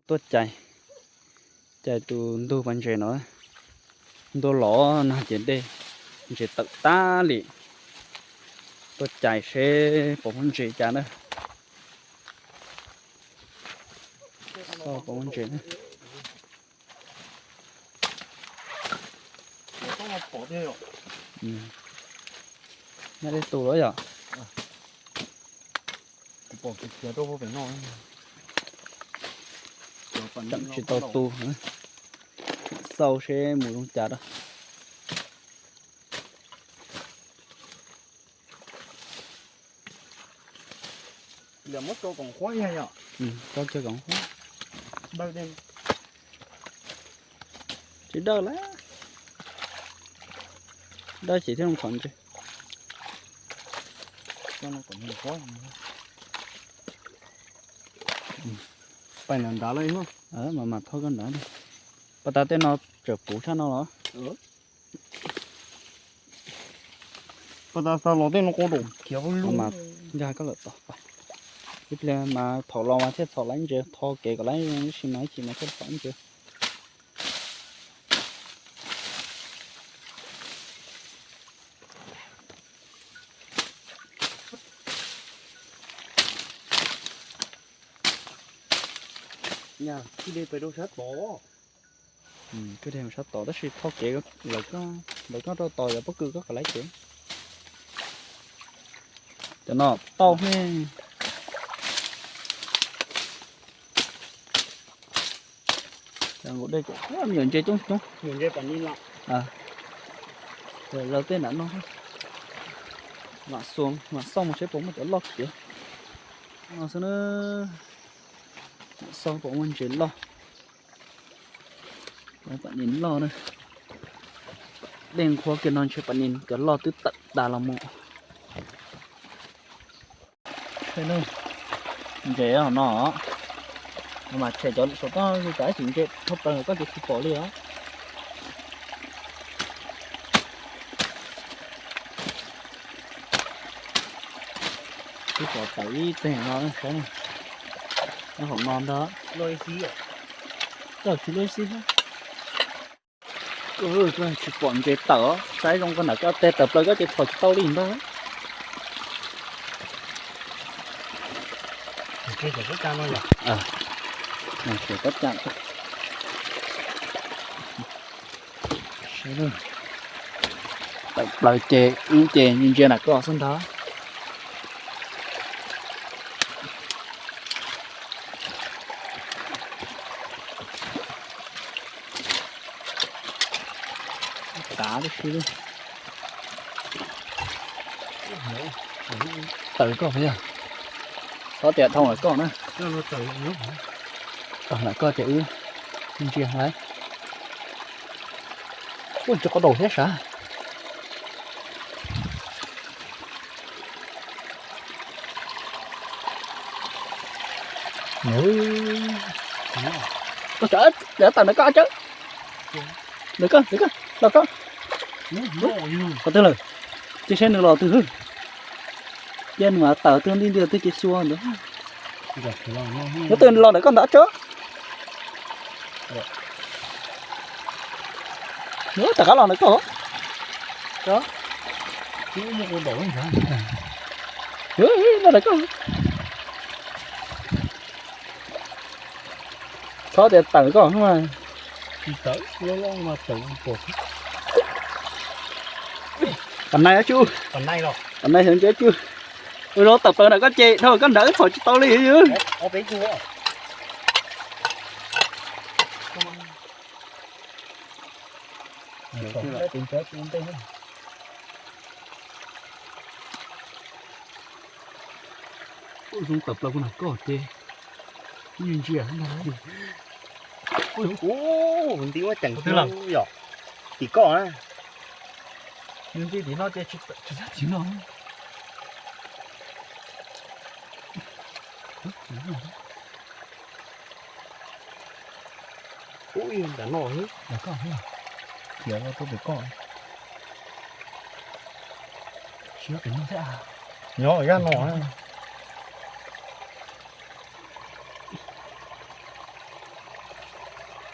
Tuaj cais, cais tus ntug pas ntses no. Ntuj los nag ces dej ntses tawm tag li. Tuaj cais seb puas muaj ntses cas na. Xauj puas muaj ntses na. Nyob dej tu lawm yom. Tseem tsis tau tu. Xauj seb mus zoo cas rau. Tsis dawj lawm. Dawj ces thiaj zoo txhom ntses. Pais nram nrad lawm. Mas mas thauj koj nrad. Pas tas tej no tseem puv tshaj no los? Pas tas xav los tej no qau daum khiav lug. Nkag koj lawm tod. Ib pliag mas thaum los mas thiaj txhom lawv ntses, tho kev kom lawv zoo ib si mas ib chim mas thiaj txhom ntses. Kwj deg sab tod tab sis tho kev lawv koj rau tod yog pob kws koj kom lawv kev. Cov no tau ne. Nqus dej, me nyuam ntses coob coob. Lawv tej nram no. Mam xauj, mam xauj mus seb puas muaj cov loj kiag no xwb na. Mam xauj puas muaj ntses loj. Pas nis loj na. Dej nqhuab kiag no ntshe pas nis cov loj twb tawm tas los mus. Ntses no, mas tshem cov saum toj zus tas ib chim ntses dhau plaws koj ces tsis pom li os. Twb pom tawm ib teg no saib, nyob hauv no ntag. Tsis luaj xib thiab. Tsis pom ntses tawm, saib zoo koj nram koj teg tawm plaws koj ces txhom tsis tau li ntag. Tawm plaws ces wb ces ntsia nram koj xwb ntag. Kav tib si. Tawm koj yog. Xyov tias dhau lawm koj na. Tawm lawm koj ces wb ntsia lawm. Ua tsis qau daus thiab sav. Ua tawm ntawm koj cawb. Ntawm koj, ntawm koj, los koj. Qhov twg lawm? Cia seb nws los twg hwb. Cia nws mas tawm twg nti nti twg ces xyuas ntawd. Nyob twg los ntawm koj ntawd tso. Nws rov qab los ntawm koj. Los ntawm koj. Txhob tias tawm koj mas. Pas nai tsuj, pas nai xyov ntsia tsuj. Ua zoo tawm plaws nram koj ces dhau koj nrad wb txhom tsis tau li. Ua zoo tawm plaws kuv nram koj ces ntsia ntag. Ua zoo, nti ua ceem yom, tim koj na. Nws nti tim no ces tsis yog tim no. Ub, nram no, nram koj, khiav los rau pem koj. Tsis yog pem no thiab. Nyob zaj no.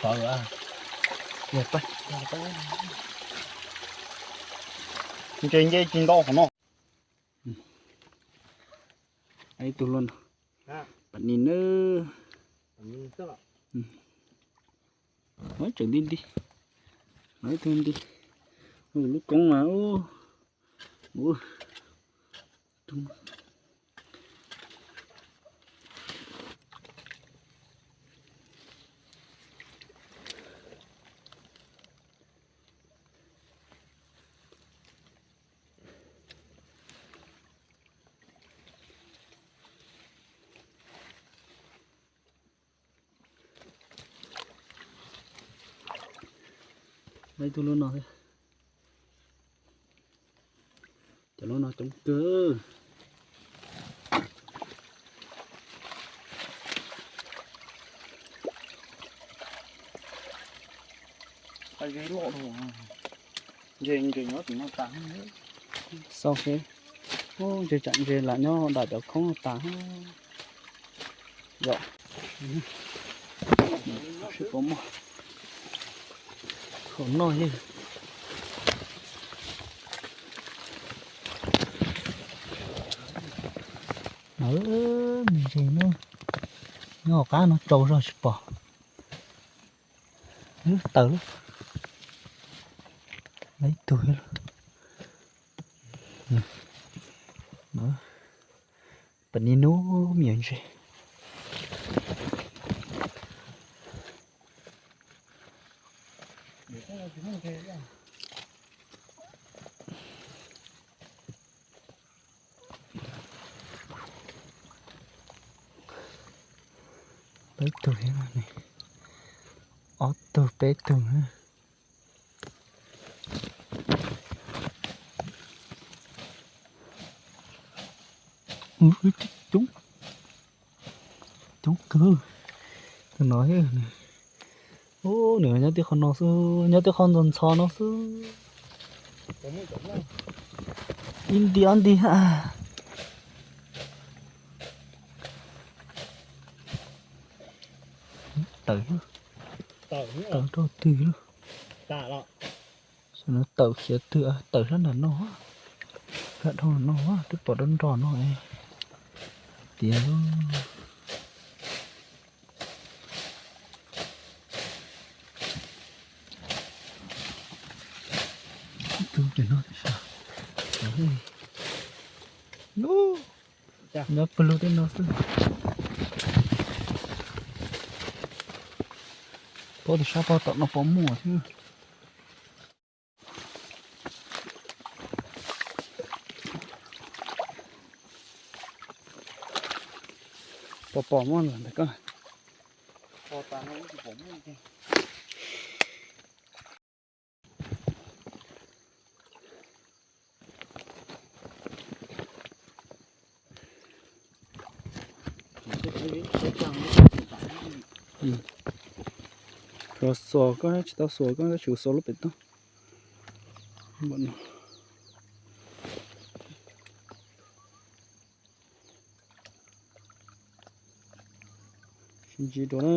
Tawv. Ntses nce tsis ntau qhov no. Ib tug luaj no. Pam nis nawb. Tseem nti nti. Ib tug nti. Lub koob mas ub. Ib tug lub no thiab. Cov lub no coob kawg. Xauj seb, ub, ntses tsam ntses lam nyob dam cov khoob tas. Yom, seb puas muaj. Khov noj yeej. Ntses nyob hauv qab no tsau zog tsis pom. Lub taws lub. Lawv ib tug thiab. Pam nis nub me nyuam ntses. Lawv ib tug thiab no ne. Ob tug peb tug. Ub, coob, coob kawg. Tus no thiab. Ub, nws nyob tib qho no xwb, nyob tib qho ntxhov ntxhov no xwb. Ib nti ob nti. Tawm, tawm rau twg lawm? Saum no tawm khiav twg, tawm sab nram no, sab dhau no, twb pom dab nrog no tiag. Ib tug pem no tiag sav. Nyob pawg lug tej no xwb. Pom tus sab pog tom no pom muaj thiab. Pom pom muaj ntag ko. Xuas koj tsis tau xuas koj tab sis kuv xuas lub pem toj. Sib ntsib dua na.